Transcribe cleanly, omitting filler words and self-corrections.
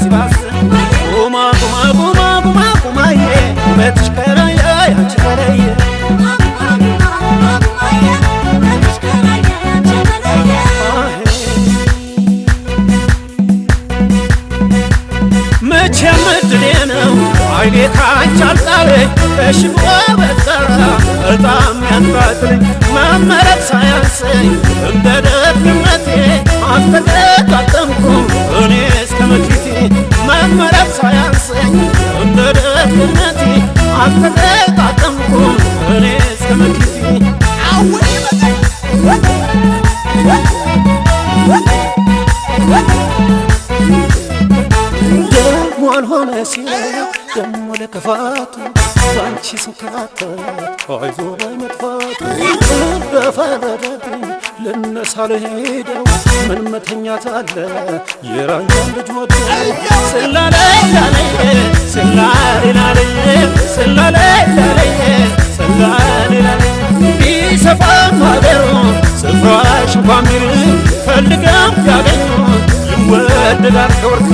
ሲባስን። ጉማ ጉማ ጉማ ጉማ ጉማዬ፣ ውበትሽ ከራያ ያንቺ ተለየ። መቼም እድሌ ነው አይኔ ካንቺ አልጣለኝ፣ በሽቦ በጠራ በጣም ያንጣጥለኝ። መመረጥ ሳያንሰኝ እንደ ደግነቴ አልተገጣጠምኩ እኔ እስከ መክሊቴ። መመረጥ ሳያንሰኝ እንደ ደግነቴ አልተገጣጠምኩ እኔ እስከ መክሊቴ። ደሞ አልሆነ ሲለው ደሞ ለክፋቱ፣ ባንቺ ስንከራተት አይዞ ባይ መጥፋቱ። እንደፈረደብኝ ልነሳ ልሄደው፣ ምን መተኛት አለ የራያን ልጅ ወዶ። ስላለይ ላለይ ስላለይ ላለይ ስላለይ ላለይ ስላለይ ላለይ፣ ቢሰፋም ሀገሩ ስፍራሽ እንኳን ቢርቅ ፈልገው ያገኙ ይወደዳል ከወርቅ።